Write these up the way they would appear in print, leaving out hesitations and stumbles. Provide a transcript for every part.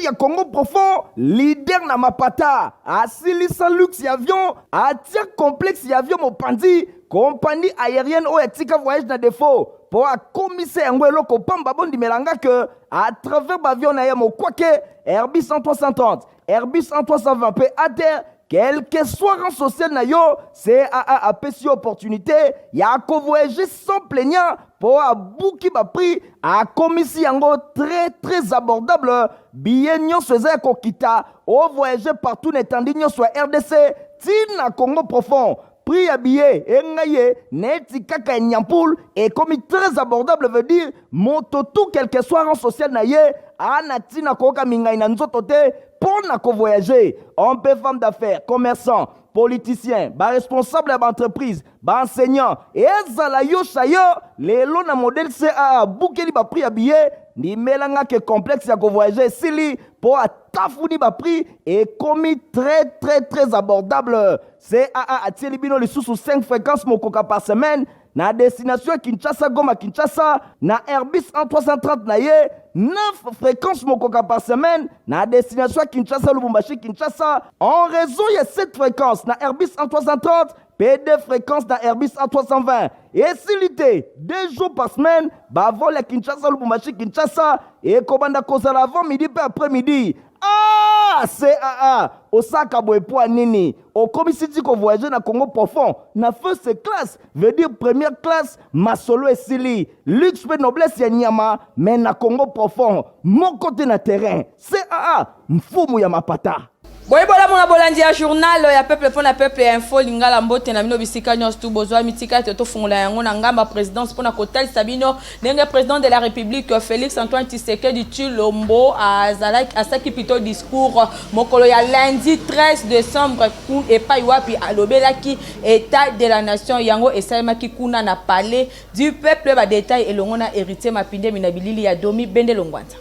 ya Congo profond, leader na mapata, asilisa luxe ya avion, atia complexe ya avion mopanzi, compagnie aérienne oyo atika voyage na défaut mpo akomisa yango eloko pamba. Bondimela nga ke à travers baavion na ye mokwake Airbus 330, Airbus 320 mpe ATR, quel que soit rang social na yo, CAA apesi yo opportunité ya kovoyager sans plaignant mpo abuki baprix, akomisi yango très très abordable. Billet nyonso eza ya kokita, ovoyage partout na etandi nyonso ya RDC ntina Congo profond. Prix ya billet engai ye neti kaka ya nyampule, ekomi très abordable, veut dire moto tout, quel que soit rang social na ye, ana ntina koyoka mingai na nzoto te mpo na kovoyage. Homme mpe femme d'affaires, commerçant, politicien, baresponsable ya baentreprise, baenseignant, ezala yo sayo lelo na modèle CAA abukeli baprix ya billet, ndimelanga ke complexe ya kovoyage esili mpo atafuni baprix, ekomi très très très abordable. CAA atieli bino lisusu 5 fréquence mokoka par semaine na destination ya Kinshasa, Goma, Kinshasa na Airbus 1330 na ye, 9 fréquences mokoka par semaine na destination ya Kinshasa, Lubumbashi, Kinshasa, en raison ya 7 fréquences na Airbus 1330 mpe 2 fréquences na Airbus A320. Esili te, 2 jours par semaine bavol ya Kinshasa, Lubumbashi, Kinshasa ekobanda kozala avant midi mpe après midi. Ah, CAA osaka boye po ya nini? Okomisi ti kovoyage na Congo profond na first class, veut dire première classe. Masolo esili, luxe mpe noblesse ya nyama, me na Congo profond moko te na terrain. CAA, mfumu ya mapata. Boye bolamu na bolandi ya journal ya peuple mpo na peuple ya Info Lingala. Mbote na bino bisika nyonso tu bozwami. Tika ete tofungola yango na ngamba présidence mpona kotalisa bino ndenge président de la République Félix Antoine Tshisekedi Tshilombo azalaki asalaki plutôt discours mokolo ya lundi 13 décembre, epai wapi alobelaki état de la nation. Yango esalemaki kuna na Palais du Peuple. Badetail elongo na Héritier Mapindemi na bilili ya Domi Bendelo Ngwanza.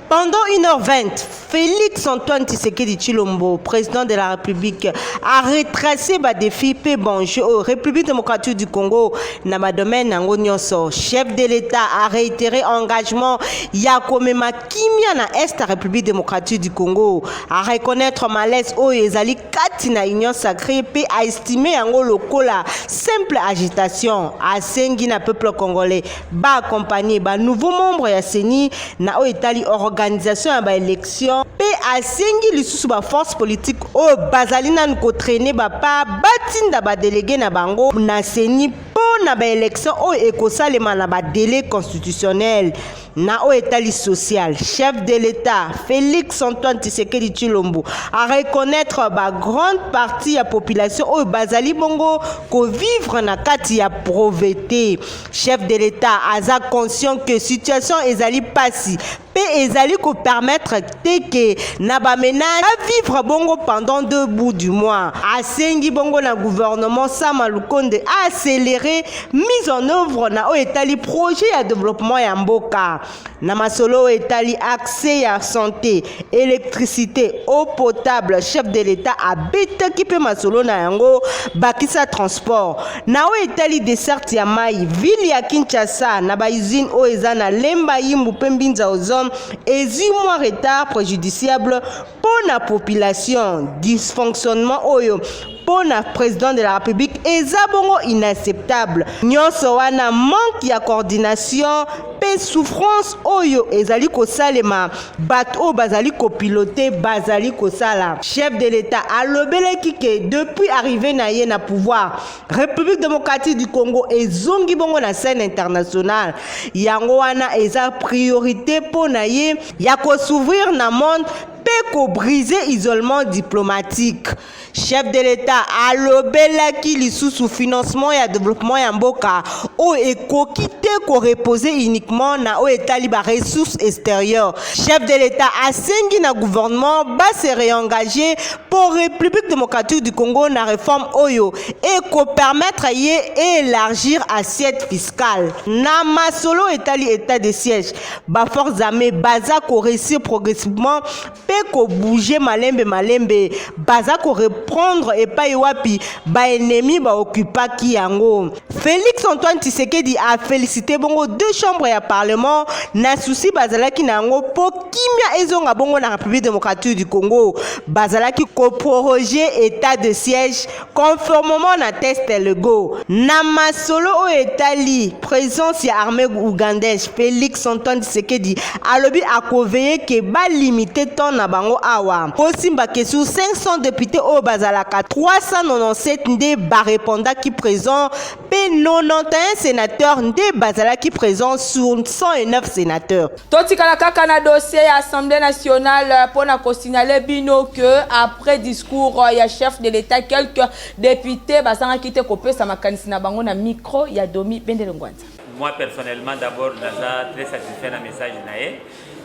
Pendant 1h20, Félix Antoine Tshisekedi Tshilombo, président de la République, a retracé ba défi pe banjeu au République démocratique du Congo na ba domaine yango nyonso. Chef de l'État a réitéré engagement ya komema kimia na Est ya République démocratique du Congo, a reconnaître malaise oyo ezali kati na Union sacrée pe a estimé yango lokola simple agitation. Asengi na peuple congolais ba accompagner ba nouveaux membres ya CENI na oyo etali organisation ya baélection, mpe asengi lisusu baforce politique oyo bazali nanu kotraîner bapa batinda badélégué na bango na CENI mpo na baélection oyo ekosalema na badélai constitutionnel. Na oyo etali social, chef de l'État Félix Antoine Tshisekedi Tshilombo a reconnaître bagrande partie ya population oyo bazali bongo kovivre na kati ya pauvreté. Chef de l'État aza conscient que situation ezali pasi mpe ezali kopermettre te ke na baménage bavivre bongo pendant deux bouts du mois. Asengi bongo na gouvernement Sama Lukonde accélérer mise en œuvre na oyo etali projet ya développement ya mboka. Na masolo oyo etali accès ya santé, électricité, eau potable, chef de l'État abetaki mpe masolo na yango, bakisa transport. Na oyo etali desserte ya mai, ville ya Kinshasa na bausine oyo eza na Lemba Yimbu mpe Mbinza Ozone ezwi mwa retard préjudiciable mpo na population. Dysfonctionnement oyo, mpo na président de la République, eza bongo inacceptable. Nyonso wana manque ya coordination mpe souffrance oyo ezali kosalema, bato oyo bazali kopiloter bazali kosala. Chef de l'État alobelaki ke depuis arrivé na ye na pouvoir, République démocratique du Congo ezongi bongo na scène internationale. Yango wana eza priorité mpo na ye ya kos'ouvrir na monde mpe kobriser isolement diplomatique. Chef de l'État alobelaki lisusu financement ya développement ya mboka oyo ekoki te korepose uniquement na oyo etali baressources extérieures. Chef de l'État asengi na gouvernement base réengager pour République démocratique du Congo na réforme oyo ekopermettre ye élargir assiette fiscale. Na masolo etali état de siège, baforces armées baza koréussir progressivement mpe kobouger malembe malembe, baza koreprendre epai wapi baennemi baokupaki yango. Félix Antoine Tshisekedi afélicité bongo deux chambres ya parlement na souci bazalaki na yango mpo kimia ezonga bongo na République démocratique du Congo. Bazalaki koproroger état de siège conformément na texte légaux. Na masolo oyo etali présence ya armée ougandaise, Félix Antoine Tshisekedi alobi akoveiller ke balimite temps na bango awa. Kosimba ke sur 500 députés oyo bazalaka, 397 nde barépondaki présent, mpe 91 sénateurs nde bazalaki présent sur 109 sénateurs. Totikala kaka na dossier ya Assemblée nationale mpona kosignaler bino que après discours ya chef de l'État, quelques députés bazangaki te kopesa makanisi na bango na micro ya Domi Bendele Ngwanza. Moi personnellement, d'abord, naza très satisfait na message na ye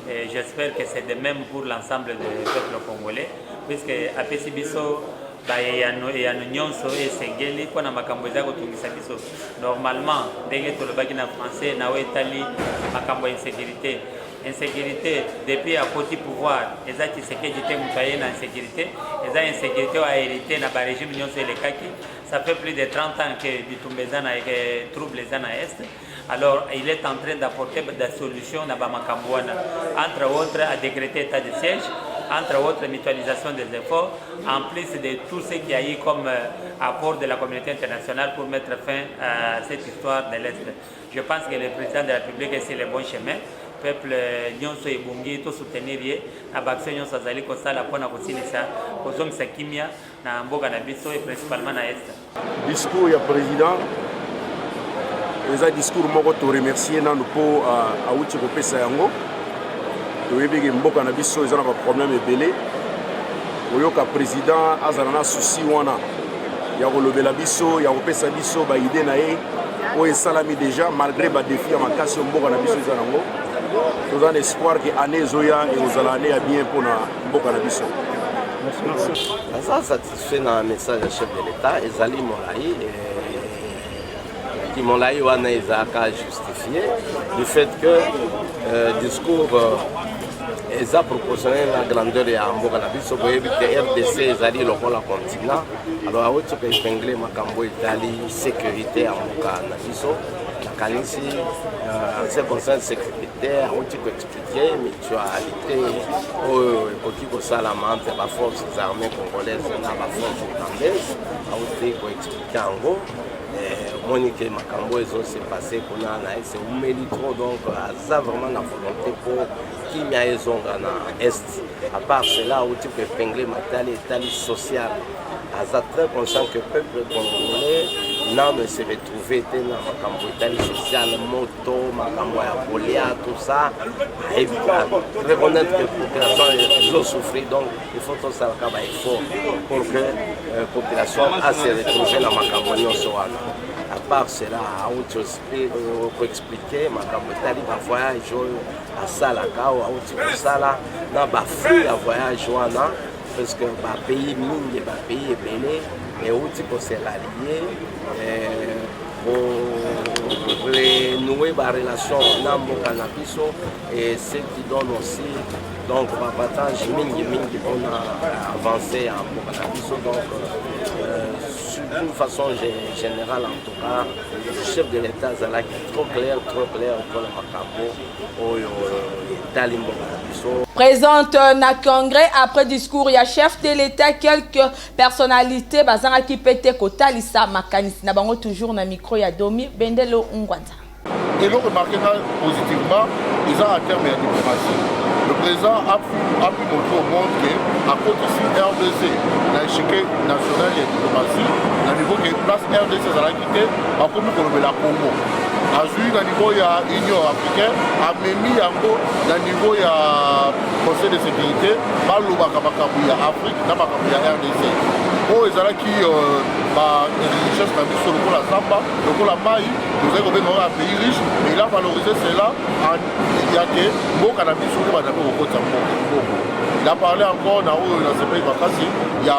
et j'espère que c'est de même pour l'ensemble du peuple congolais, puisque apesi biso bayeyano eyano nyonso esengeli mpona makambo eza kotungisa biso. Normalement, ndenge tolobaki na français na oyo etali makambo ya insécurité, insécurité depuis akoti pouvoir, eza Tshisekedi te moto aye na insécurité. Eza insécurité oyo ahérité na barégime nyonso elekaki. Ça fait plus de 30 ans que bitumba eza na trouble eza na Est. Alors il est en train d'apporter des solutions na bamakambo wana, entre autres a décrété état de siège, entre autres mutualisation des efforts, en plus de tout ce qu'il y a eu comme apport de la communauté internationale pour mettre fin à cette histoire de l'Est. Je pense que le président de la République est sur le bon chemin. Peuple nyonso ebongi tosoutenir ye na baaction nyonso azali kosala mpona kosilisa kozongisa kimia na mboka na biso et principalement na Est. Discours ya président eza discours moko toremercier nanu mpo awuti kopesa yango. Toyebi ke mboka na biso eza na baproblème ebele. Koyoka président azala na souci wana ya kolobela biso, ya kopesa biso baidées na ye oyo esalami déjà, malgré badéfis ya makasi oyo mboka na biso eza nango, toza na espoir ke année ezoya ekozala année ya bien mpona mboka na biso. Naza satisfait na message ya chef de l'État. Ezali molai ki molai wana ezalaka justifié du fait que discours eza proportionnel na grandeur ya mboka na biso. Boyebi te, RDC ezali lokola continent. Alors awuti koépingler makambo etali sécurité ya mboka na biso. Nakanisi en ce concerne sécurité, awuti koexpliquer mutualité oyo ekoki kosalama entre baforces armées congolaises na baforce ougandaise. Awuti koexpliquer yango. Omoni ke makambo ezose passer kuna na Est eumeli trop. Donc aza vraiment na volonté mpo kimia ezonga na Est. À part cela, awuti koépingler matali etali social. Aza très conscient que peuple congolais nano ese retrouve te na makambo etali social, moto, makambo ya kolia, tout ça. Ayebi reconnaître que population ezosouffrir. Donc il faut tosalaka baeffort pour que population ase retrouve na makambo nyonso wana. À part cela, awuti koexpliquer makambo etali bavoyage oyo asalaka, oyo awuti kosala na bafruit ya voyage wana, parce que bapays mingi, bapays ebele euti kose rallier, renouer barelation na mboka na biso, et ce qui donne aussi donc baavantage mingi mingi mpona avancée ya mboka na biso. Donc d'une façon générale, en tout cas, le chef de l'État azalaki trop clair, trop clair mpona makambo oyo etali mboka na biso. Présente na congrès, après discours ya chef de l'État, quelques personnalités bazangaki mpe te kotalisa makanisi na bango, toujours na micro ya Domi Bendelo Ngwanza. Eloko emarquer nga positivement eza en terme ya diplomatie. Le président a pu montrer au monde ke akotisi RDC na échiquier national ya diplomatie na niveau ke place RDC ezalaki te. Bakomi kolobela Congo, azwi na niveau ya Union africaine, amemi yango na niveau ya Conseil de sécurité, balobaka makambo ya Afrique na makambo ya RDC oyo ezalaki barichesse na biso lokola zamba, lokola mai. Tozali kobenga oyo ya pays riche, mais il a valorisé cela ya ke mboka na biso nde banda mpe kokotisa mbongo. Il a parlé encore na oyo nasepeli makasi ya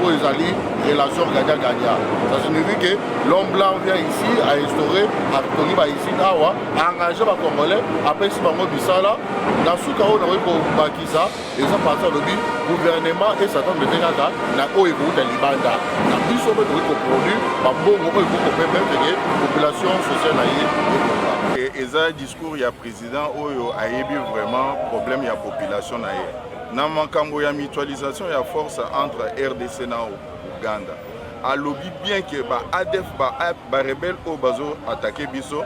oyo ezali relation gagnant-gagnant. Ça signifie que l'homme blanc vient ici a instauré, atongi ba usine awa, a engagé ba congolais, apesi bango misala. Na suka oyo nakoki kobakisa eza parti alobi gouvernement esatendre te kaka na oyo ekouta libanda, na biso mpe tokoki koproduire bambongo oyo ekoki kopermettre ke population sociale na ye ebonga. Eza discours ya président oyo ayebi vraiment problème ya population na ye na makambo ya mutualisation ya force entre RDC na Uganda. Alobi bien ke ba ADF, ba rebelle oyo bazo attaquer biso,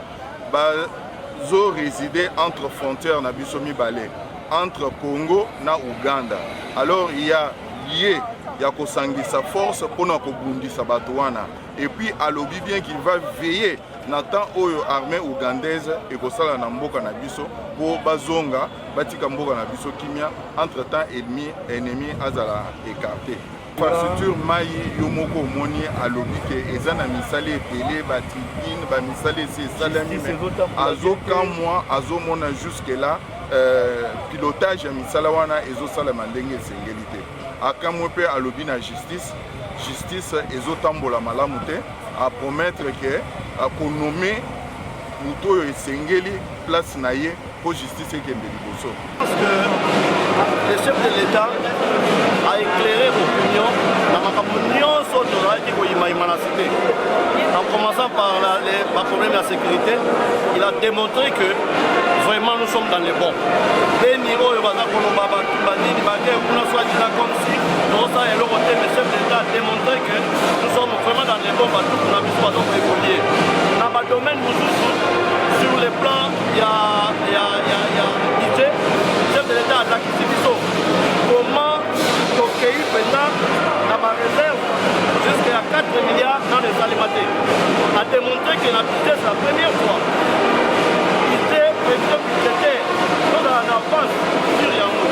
bazo résider entre frontière na biso mibale, entre Congo na Uganda. Alors il y a lieu ya kosangisa force mpona kobundisa bato wana. Et puis alobi bien qu'il va veiller na temps oyo armée ougandaise ekosala na mboka na biso mpo bazonga, batika mboka na biso kimia. Entre temps ennemi azala écarté. Infrastructure, mai, yo moko omoni, alobi ke eza na misala ebele, batribune, bamisala esi esalemi. Azokamwa, azomona jusque là pilotage ya misala wana ezosalema ndenge esengeli te. Akamwe mpe alobi na justice, justice ezotambola malamu te. Apromettre ke akonommer moto oyo esengeli place na ye mpo justice ekende liboso. Parce que le chef de l'État a éclairé l'opinion na makambo nyonso tozalaki koyimayima na cité, en commençant par les problèmes de la sécurité. Il a démontré que vraiment nous sommes dans les bons. Beni oyo baza koloba bato banini bake kuna, soi-disant comme si tozosala eloko te, mais chef de l'État a démontré que nous sommes vraiment dans les bons. Batuku na biso baza koévoluer na badomaine mosusu. Sur le plan ya budget, chef de l'État alakisi biso comment tokei mpenza na baréserve jusqu'à 4 milliards nano esalema te. A démontré que na budget, c'est la première fois, budget, prévision budgétaire, tozala na avance sur yango.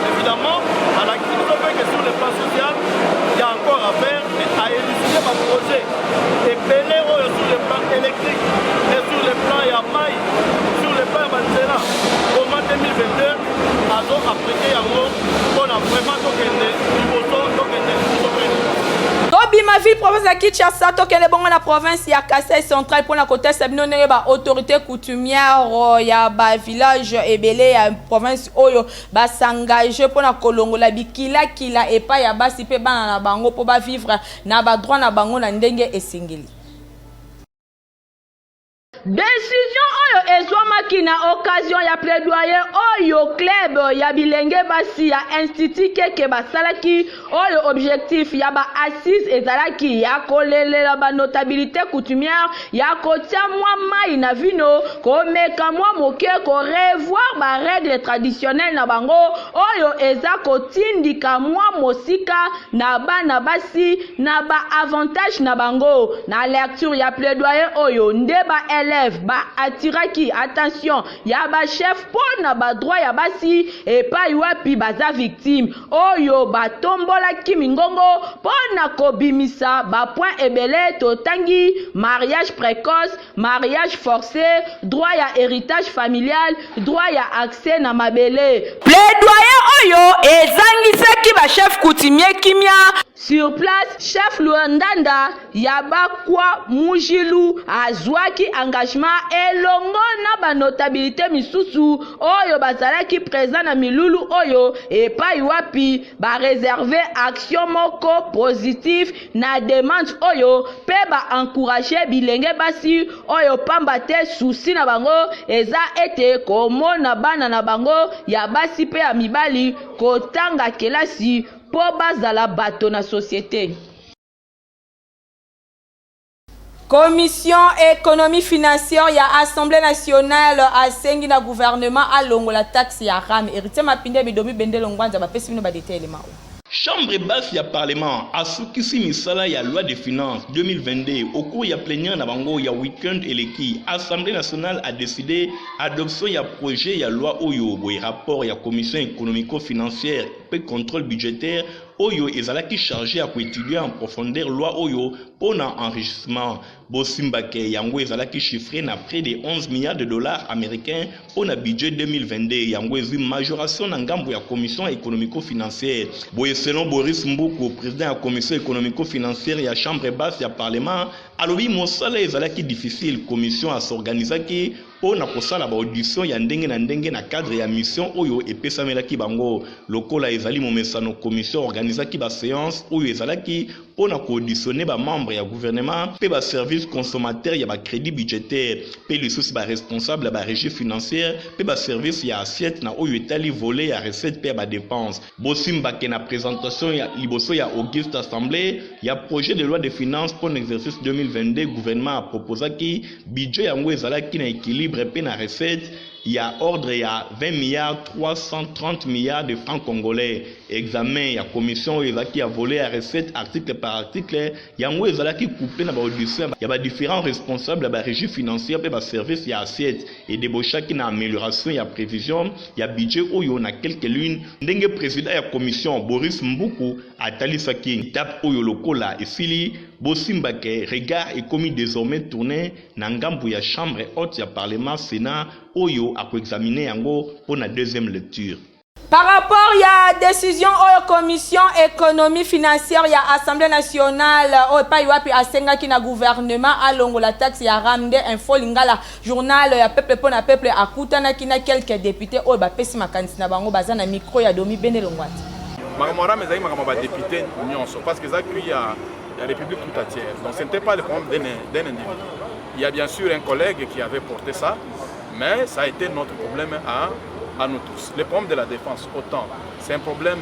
Évidemment, alakisi biso mpe que sur le plan social, il y a encore à faire, mais aélucider baprojet ebele oyo sur le plan électrique et sur le plan ya mai, sur le plan ya banzela, comment 2022 azo appliquer yango mpona vraiment tokende liboso, tokende liboso mpe. Tobima ville province ya Kinshasa, tokende bongo na province ya Kasai Central mpona kotesta bino ndenge baautorité coutumière ya bavillage ebele ya province oyo bas'engager mpona kolongola bikilakila epai ya basi mpe bana na bango mpo bavivre na badroit na bango na ndenge esengeli. Décision oyo ezwamaki na occasion ya plaidoyer oyo club ya bilenge basi ya Institut Keke basalaki, oyo objectif ya baassise ezalaki ya kolelela banotabilité coutumière ya kotia mwa mai na vino, komeka mwa moke korevoir barègle traditionnelle na bango oyo eza kotindika mwa mosika na bana basi na baavantage na bango. Na lecture ya plaidoyer oyo nde baélève baattiraki attention ya bachef mpo na badroit ya basi epai wapi baza victime, oyo batombolaki mingongo mpo na kobimisa bapoint ebele. Totangi mariage précoce, mariage forcé, droit ya héritage familial, droit ya accès na mabele. Plaidoyer oyo ezangisaki bachef coutumier kimia sur place. Chef Luandanda ya Bakwa Mujilu azwaki engagement elongo na banotabilité misusu oyo bazalaki présent na milulu oyo, epai wapi baréserver action moko positif na demande oyo mpe baencourager bilenge basi oyo, pamba te souci na bango eza ete komona bana na bango ya basi mpe ya mibali kotanga kelasi mpo bazala bato na société. Commission économie financière ya Assemblée nationale asengi na gouvernement alongola taxe ya RAM. Héritier Mapinde, Bidomi Bendelo Ngwanza bapesi bino badétail elema oyo. Chambre basse ya parlement asukisi misala ya loi de finances 2022 au cours ya plénière na bango ya week-end eleki. Assemblée nationale a décidé adoption ya projet ya loi oyo boye rapport ya commission économico-financière. mpe contrôle budgétaire oyo ezalaki charge ya koetudier en profondeur loi oyo mpo na enrichissement. Bosimba ke yango ezalaki chiffre na près de 11 milliards de dollars américains mpo na budget 2022. Yango ezwi majoration na ngambo ya commission économico-financière. Boye selon Boris Mbuku, président ya commission économico-financière ya chambre basse ya parlement, alobi mosala ezalaki difficile. Commission asorganizaki mpo na kosala ba audition ya ndenge na ndenge na cadre ya mission oyo epesamelaki bango. Lokola ezali momesano, commission organisaki ba séance oyo ezalaki mpo na koauditionner ba membre ya gouvernement mpe ba service consommateur ya ba crédit budgétaire, mpe lisusu ba responsable ya ba régie financière mpe ba service ya assiette na oyo etali volet ya recette mpe ya ba dépense. Bosimbake na présentation ya liboso ya auguste assemblée ya projet de loi de finances mpo na exercice 2022, gouvernement aproposaki budget yango ezalaki na équilibre mpe na recette ya ordre ya 20 milliards 330 milliards de francs congolais. Examen ya commission oyo ezalaki ya volet ya recette article par article, yango ezalaki couplé na baaudition ya badifférents responsables ya barégie financière mpe baservice ya assiette, edébauchaki na amélioration ya prévision ya budget oyo na quelques lunes. Ndenge président ya commission Boris Mbuku atalisaki, étape oyo lokola esili, bosimbake regard ekomi désormais tourné na ngambo ya chambre haute ya parlement, Sénat, oyo akoexamine yango mpo na deuxième lecture. Par rapport ya décision oyo commission économie financière ya Assemblée nationale oyo epai wapi asengaki na gouvernement alongola taxe ya RAM, nde Info Lingala, journal ya peuple mpo na peuple, akutanaki na quelques députés oyo bapesi makanisi na bango. Baza na micro ya Domi Bene Longwati. Makambo ya RAM ezalaki makambo ya badéputé nyonso, parce que ezalaki ya République tout entière. Donc ce n'était pas le problème d'un individu. Il y a bien sûr un collègue qui avait porté ça, mais ça a été notre problème à nous tous. Le problème de la défense, autant c'est un problème,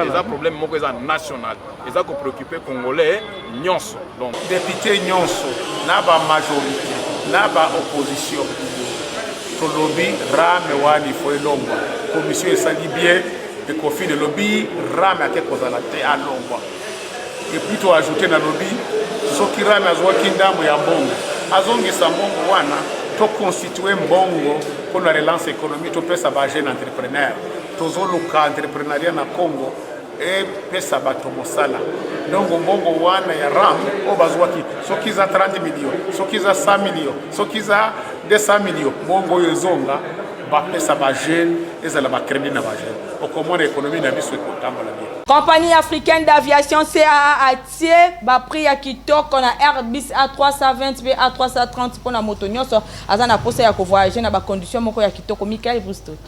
eza problème moko eza national, eza kopréoccuper Congolais nyonso. Donc député nyonso, na bamajorité na baopposition, tolobi RAM wana ifo elongwa. Commission esali bien, Ecofin elobi RAM ake kozala te, alongwa. Et puis toajoute, nalobi soki RAM azwaki ndambo ya mbongo, azongisa mbongo wana, toconstitue mbongo mpona relance économie, topesa bajeune entrepreneur. Tozoluka entrepreneuriat na Congo, epesa bato mosala. Donc mbongo wana ya RAM oyo bazwaki, soki eza 30 million, soki eza 100 million, soki eza 200 million, mbongo oyo ezonga, bapesa bajeune, ezala bacrédit na bajeune. Okomona économie na biso ekotambola bien. Compagnie africaine d'aviation CAA atie baprix ya kitoko na Airbus A320 mpe A330 mpona moto nyonso aza na posa ya kovoyage na bacondition moko ya kitoko. Michael Brustot.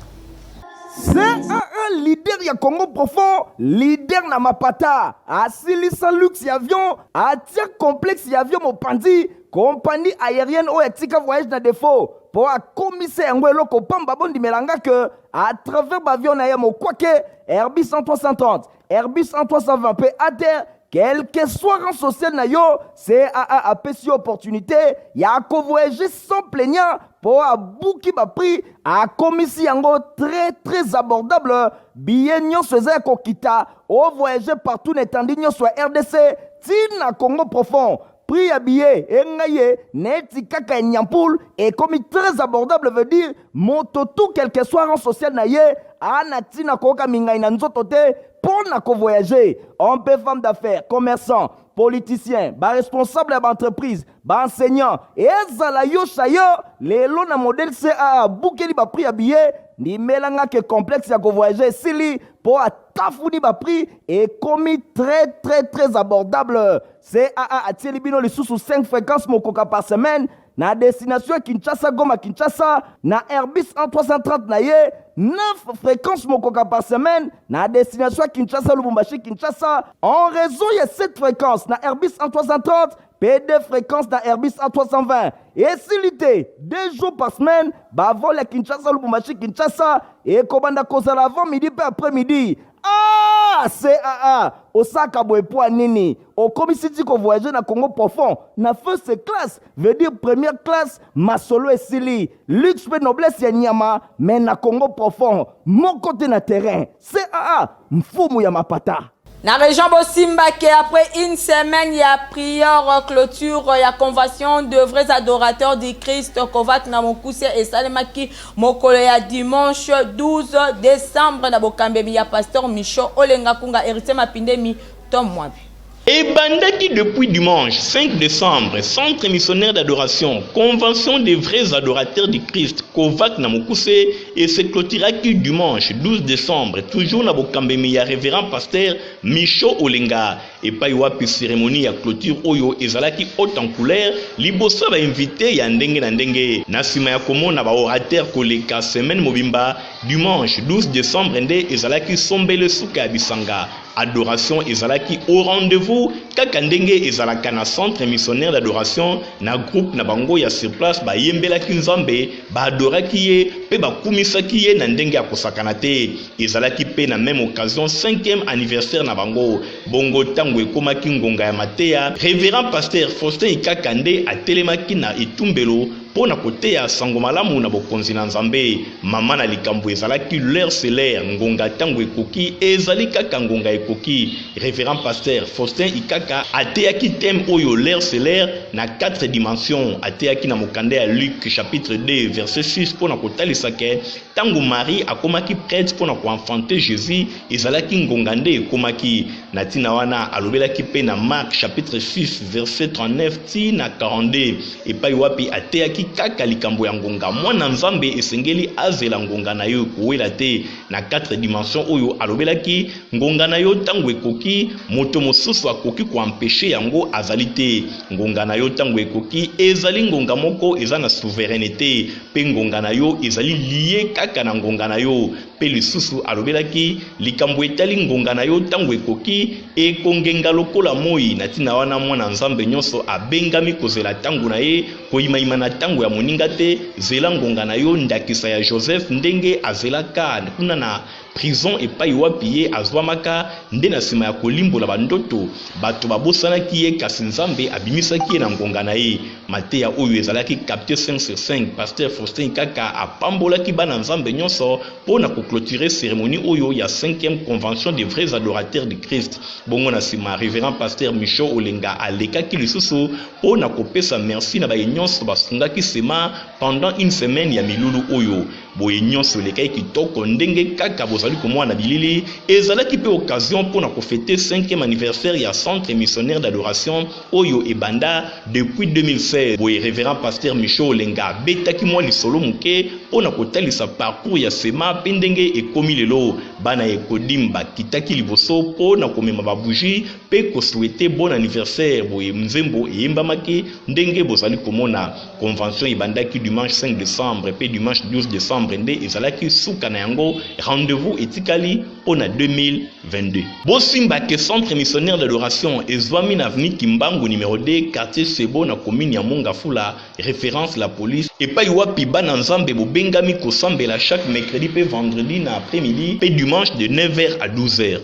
CAA, leader ya Congo profond, leader na mapata, asilisa luxe ya avion, atia complexe ya avion mopanzi, compagnie aérienne oyo atika voyage na défaut mpo akomisa yango eloko pamba. Bondimelanga ke à travers baavion na ye mokwake Airbus 330, Airbus 320 mpe ATR, quel que soit rang social na yo, CAA apesi yo opportunité ya kovoyager sans plaignant mpo abuki baprix, akomisi yango très très abordable. Billet nyonso eza ya kokita, ovoyage partout na etandi nyonso ya RDC ntina Congo profond. Prix ya billet engai ye neti kaka ya nyampule, ekomi très abordable. Veut dire moto tout, quel que soit rang social na ye, ana ntina koyoka mingai na nzoto te mpo na kovoyage. Homme mpe femme d'affaires, commerçant, politicien, baresponsable ya baentreprise, baenseignant, ezala yo chayo, lelo na modèle CAA abukeli baprix ya billet, ndimelanga ke complexe ya kovoyage esili mpo atafuni baprix, ekomi très très très abordable. CAA atieli bino lisusu 5 fréquences mokoka par semaine na destination ya Kinshasa, Goma, Kinshasa na Airbus 1330 na ye, 9 fréquences mokoka par semaine na destination ya Kinshasa, Lubumbashi, Kinshasa en raison ya 7 fréquences na Airbus 1330 mpe 2 fréquences na Airbus A320. Esili te, 2 jours par semaine bavol ya Kinshasa, Lubumbashi, Kinshasa ekobanda kozala avant midi mpe après midi. Ah, CAA osaka boye po nini? Okomisi ti kovoyage na Congo profond na first class, veut dire première classe. Masolo esili, luxe mpe noblesse ya nyama, mais na Congo profond moko te na terrain. CAA, mfumu ya mapata. Na région Bosimbake, après une semaine ya prière clôture ya convention de vrais adorateurs du Christ Kovac na mokuse esalemaki mokolo ya dimanche 12 décembre na bokambemi ya pasteur Micho Olenga Kunga Héritier Mapindemi Tom Mwabi. Ebandaki depuis dimanche 5 décembre, Centre missionnaire d'adoration, Convention des vrais adorateurs du Christ, Kovac na mokuse, et se clôturaki dimanche 12 décembre, toujours na bokambemi ya révérend pasteur Micho Olenga. Epai wapi cérémonie ya clôture oyo ezalaki haute en couleur, liboso ya ba invité ya ndenge na ndenge. Na sima ya komona ba orateur koleka semaine mobimba, dimanche 12 décembre nde ezalaki sombele suka ya bisanga. Adoration ezalaki au rendez-vous kaka ndenge ezalaka na centre missionnaire d'adoration. Na groupe na bango ya sur place, bayembelaki Nzambe, baadoraki ye mpe bakumisaki ye na ndenge ya kosakana te. Ezalaki mpe na même occasion 5e anniversaire na bango. Bongo ntango ekomaki ngonga ya mateya, révérend pasteur Faustin Ikaka nde atelemaki na etumbelo mpo na koteya sango malamu na bokonzi na Nzambe. Mama na likambo ezalaki "L'heure c'est l'heure", ngonga ntango ekoki ezali kaka ngonga ekoki. Révérend pasteur Faustin Ikaka ateyaki thème oyo "L'heure c'est l'heure" na quatre dimensions. Ateyaki na mokanda ya Luc chapitre 2 verset 6 mpo na kotalisa ke ntango Marie akomaki prête mpo na koenfanter Jésus, ezalaki ngonga nde ekomaki. Na ntina wana, alobelaki mpe na Marc chapitre 6 verset 39 ti na 42, epai wapi ateyaki kaka likambo ya ngonga. Mwana Nzambe esengeli azela ngonga na yo, ekowela te. Na 4 dimension oyo alobelaki, ngonga na yo ntango ekoki, moto mosusu akoki koempêcher yango azali te. Ngonga na yo ntango ekoki ezali ngonga moko eza na souveraineté, mpe ngonga na yo ezali lié kaka na ngonga na yo. Mpe lisusu alobelaki likambo etali ngonga na yo ntango ekoki ekongenga lokola moi. Na ntina wana, mwana Nzambe nyonso abengami kozela ntango na ye, koyimayima na ntango ya moninga te. Zela ngonga na yo, ndakisa ya Joseph ndenge azelaka kuna na prison epai wapi ye azwamaka, nde na nsima ya kolimbola bandoto bato babosanaki ye, kasi Nzambe abimisaki ye na ngonga na ye. Mateya oyo ezalaki capté 5 sur 5. Pasteur Faustin kaka apambolaki bana Nzambe nyonso mpo na koclôturer cérémonie oyo ya 5e convention des vrais adorateurs du Christ. Bongo na nsima, révérend pasteur Micho Olenga alekaki lisusu mpo na kopesa merci na baye nyonso basungaki sema pendant une semaine ya milulu oyo. Boye nyonso elekaki kitoko ndenge kaka bozali komona na bilili. Ezalaki mpe occasion mpo na kofêter 5e anniversaire ya centre missionnaire d'adoration oyo ebanda depuis 2016. Boye révérend pasteur Micho Olenga abetaki mwa lisolo moke mpo na kotalisa parcours ya sema mpe ndenge ekomi lelo. Bana Ekodim bakitaki liboso mpo na komema babougie mpe kosouhaiter bon anniversaire. Boye nzembo eyembamaki ndenge bozali komona. Convention ebandaki dimanche 5 décembre mpe dimanche 12 décembre nde ezalaki suka na yango. Rendez-vous etikali mpo na 2022. Bosimba ke centre missionnaire d'adoration ezwami na avenue Kimbangu numéro 2, quartier Sebo, na commune ya Mont-Ngafula, référence la police, epai wapi bana Nzambe bobengami kosambela chaque mercredi mpe vendredi na après-midi mpe dimanche de 9h à 12h.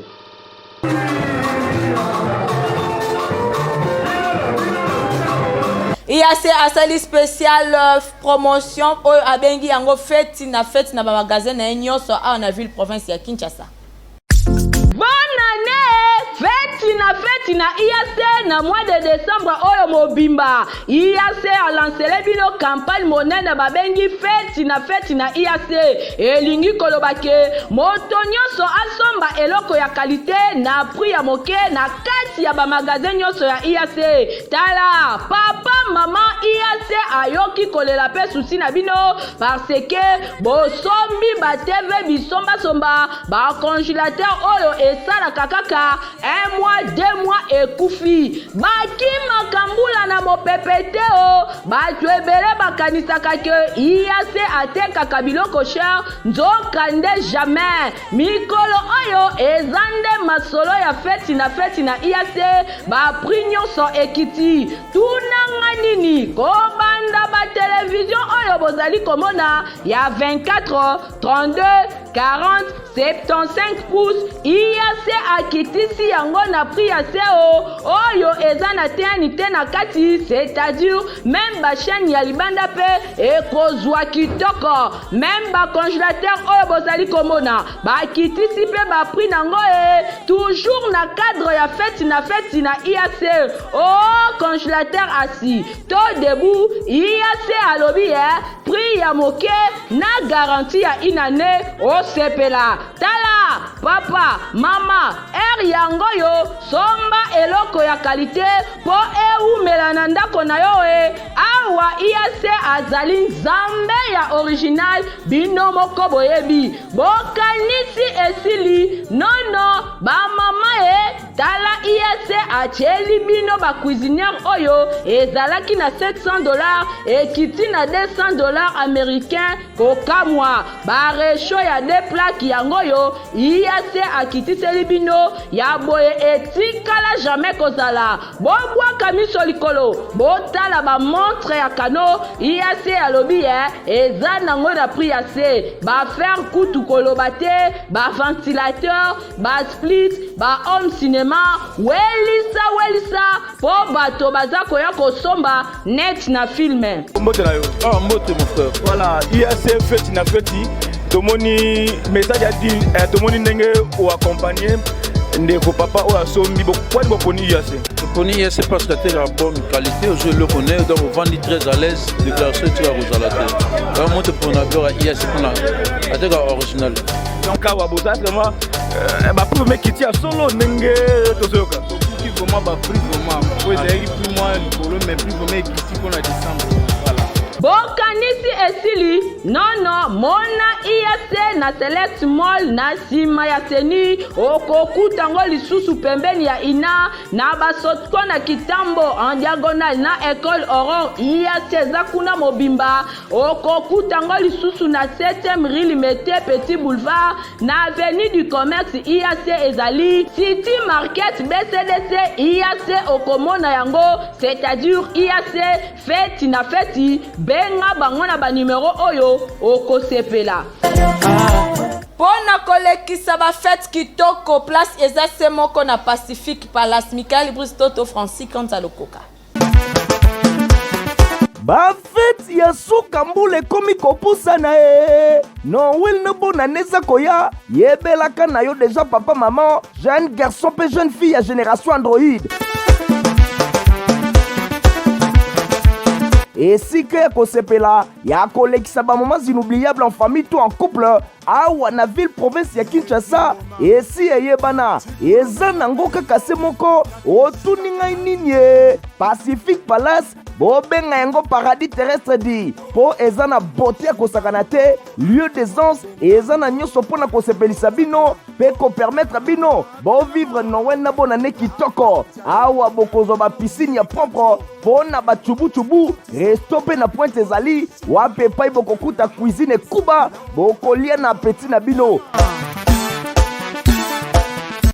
IAC asali spécial promotion oyo abengi yango "Feti na feti" na bamagasin na ye nyonso awa na ville province ya Kinshasa. Bonne année! Feti na feti na IAC na mois de décembre oyo mobimba. IAC alancele bino campagne monene babengi "Feti na feti na IAC". Elingi koloba ke moto nyonso asomba eloko ya qualité na prix ya moke na kati ya bamagasin nyonso ya IAC. Tala, papa, mama, IAC ayoki kolela mpe souci na bino parce que bosombi baTV bisombasomba, bacongélateur oyo esalaka kaka un mois, 2 mois ekufi. Bakimaka mbula na mopepe te o. Bato ebele bakanisaka ke IAC atekaka biloko cher, nzoka nde jamais. Mikolo oyo eza nde masolo ya feti na feti na IAC. Baprix nyonso ekiti. Tunanga nini? Kobanda batelevizio oyo bozali komona ya 24, 32. 40, 75 pouces IAC akitisi yango na prix ya se o oyo eza na TNT na kati c'est-à-dire meme ba chaîne ya libanda pe ekozwa kitoko meme ba congélateur oyo bozali komona bakitisi pe ba prix nango e toujours na cadre ya feti na feti na IAC o congélateur assis to debout IAC alobi e prix ya moke na garantie ya une année osepela tala papa mama heure yango yo somba eloko ya kalite mpo ewumela na ndako na yo e awa IAC azali nzambe ya original bino moko boyebi bokanisi esili nono bamama e Tala IAC atieli bino ba cuisinière oyo ezalaki na 700 dollars ekiti na 200 dollars américain kokamwa ba rechaud ya deux plaques yango oyo IAC akitiseli bino ya boye etikala jamais kozala bobwaka miso likolo botala ba montre ya kano IAC alobi ye eza nango na prix ya se ba fer kutu koloba te ba ventilateur ba split ba home cinema welisa welisa mpo bato baza koya kosomba net na filme mbote na yo ah, mbote mon frère voilà iac feti na feti tomoni message ya di eh, tomoni ndenge oaccompagne ndeko papa oyo asombi kwani boponi iac toponi iac parce que atekaka bonne qualité ozwi eloko ne donc ovandi très à l'aise déclaration etikaka kozala te yango moto mpona biloko ya iac mpona atekaka original Donc awa boza vraiment euh, ba prix mekiti ya solo ndenge tozoyoka. Tokuti vraiment ba prix vraiment po ezalaki prix mwa likolo mais prix vraiment ekiti mpo na décembre. Voilà. Bokanisi esili nono mona IAC na Select Mall na nsima ya seni okokuta ngo lisusu pembeni ya ina na basotko na kitambo en diagonale na ecole Aurore IAC eza kuna mobimba Okokuta ngo lisusu na 7e rue Limete Petit Boulevard na avenue du Commerce IAC ezali City Market BCDC IAC okomona yango c'est-à-dire IAC feti na feti benga bango na ba numero oyo okosepela. Mpo na kolekisa ba fete kitoko place eza se moko na Pacifique Palace Michael Brice Toto Francis Kanza Lokoka. Bafeti ya suka mbula ekomi kopusana e Noel na bonane eza koya yebelaka na yo deja papa mama jeune garçon mpe jeune fille ya génération android esika ya kosepela ya kolekisa bamoments inoubliable en famille to en couple awa na ville province ya kinshasa esi eyebana eza nango kaka se moko otuni ngai nini e pacifique palace bobenga yango paradis terrestre di mpo eza na bote ya kosakana te lieu d'aisance eza na nyonso mpo na kosepelisa bino mpe kopermettre bino bovivre noel na bonane kitoko awa bokozwa bapisine ya propre mpo na bacubucubu resto mpe na pointe ezali wapi epai bokokuta cuisine ekuba bokolia na apeti na bino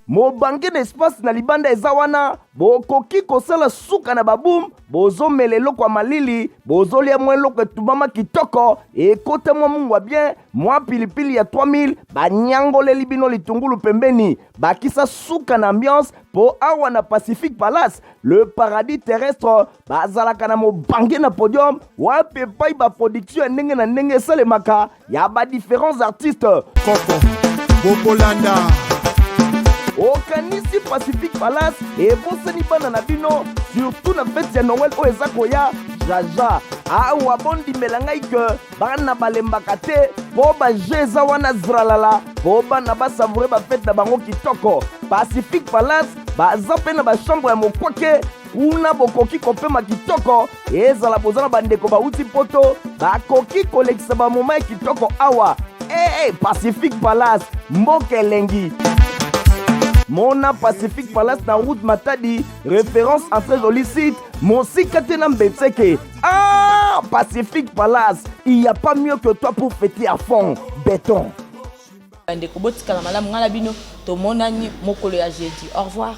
mobange na espace na libanda eza wana bokoki kosala suka na baboum bozomela eloko ya malili bozolia mwa eloko etumbama kitoko ekota mwa mungwa bien mwa pilipili ya 3000 banyangoleli bino litungulu pembeni bakisa suka na ambiance mpo awa na pacifique palace le paradis terrestre bazalaka na mobange na podium wapi epai baproduction ya ndenge na ndenge esalemaka ya ba différents artistes koko bokolanda okanisi pacifique palace ebosani bana na bino surtout na fete ya noel oyo eza koya jaja awa bondimela ngai ke bana balembaka te mpo baje eza wana zralala mpo bana basavoure bafete na bango kitoko pacifique palace baza mpe na bachambre ya mokwake kuna bokoki kopema kitoko ezala boza na bandeko bauti poto bakoki kolekisa bamoma ya kitoko awa ee hey, pacifique palace mboka elengi mona pacifique palace na route matadi référence en très joli site mosika te na mbetseke ah pacifique palace il y a pas mieux que toi pour fêter à fond béton bandeko botikala malamu ngai na bino tomonani mokolo ya jeudi au revoir.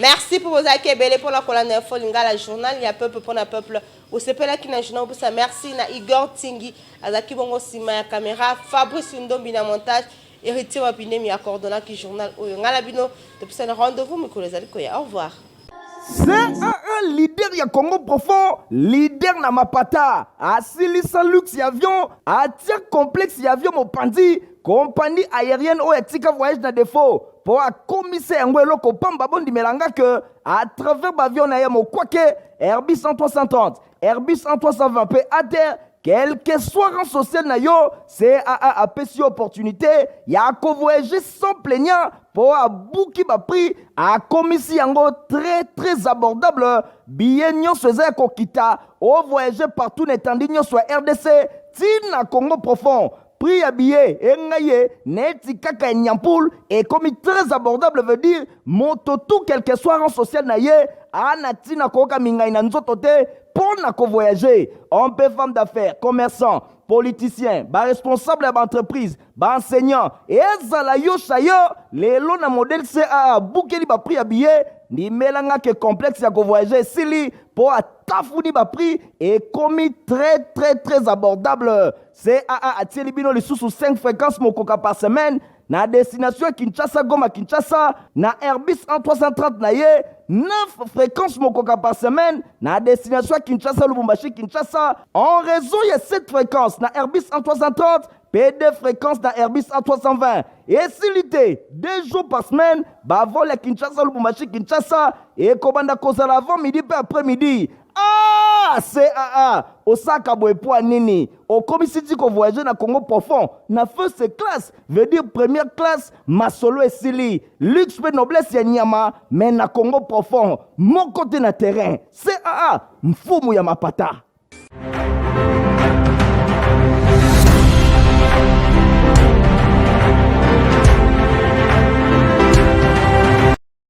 Merci pour bozalaki ebele mpona kolanda Info Lingala, journal ya peuple mpona peuple. Osepelaki na journal, opesa merci na Igor Tingi azalaki bongo nsima ya caméra, Fabrice Ndombi na montage, Héritier Mapinemi acoordonnaki journal oyo. Ngai na bino topesani rendez-vous mikolo ezali koya. Au revoir. CAA leader ya Congo profond, leader na mapata, asilisa luxe ya avion, atia complexe ya avion mopanzi, compagnie aérienne oyo atika voyage na défaut mpo akomisa yango eloko pamba. Bondimela nga ke à travers baavion na ye mokwake Airbus 330, Airbus 320 mpe ATR, quel que soit rang social na yo, CAA apesi yo opportunité ya kovoyager sans plaignant mpo abuki baprix, akomisi yango très très abordable. Billet nyonso eza ya kokita, ovoyage partout na etandi nyonso ya RDC ntina Congo profond. Prix ya billet engai ye neti kaka ya nyampule, ekomi très abordable, veut dire moto tout, quel que soit rang social na ye, ana ntina koyoka mingai na nzoto te mpo na kovoyage. Homme mpe femme d'affaires, commerçant, politicien, baresponsable ya baentreprise, baenseignant, ezala yo chayo lelo na modèle CAA abukeli baprix ya billet. Ndimelanga ke complexe ya kovoyage esili mpo atafuni baprix, ekomi très très très abordable. CAA atieli bino lisusu 5 fréquences mokoka par semaine na destination ya Kinshasa, Goma, Kinshasa na Airbus 330 na ye, 9 fréquences mokoka par semaine na destination ya Kinshasa, Lubumbashi, Kinshasa en raison ya 7 fréquences na Airbus 330 mpe 2 fréquences na Airbus A320. Esili te, 2 jours par semaine bavol ya Kinshasa, Lubumbashi, Kinshasa ekobanda kozala avant midi mpe après midi. Ah, CAA osaka boye po nini? Okomisi ti kovoyage na Congo profond na first class, veut dire première classe. Masolo esili, luxe mpe noblesse ya nyama, mais na Congo profond moko te na terrain. CAA, mfumu ya mapata.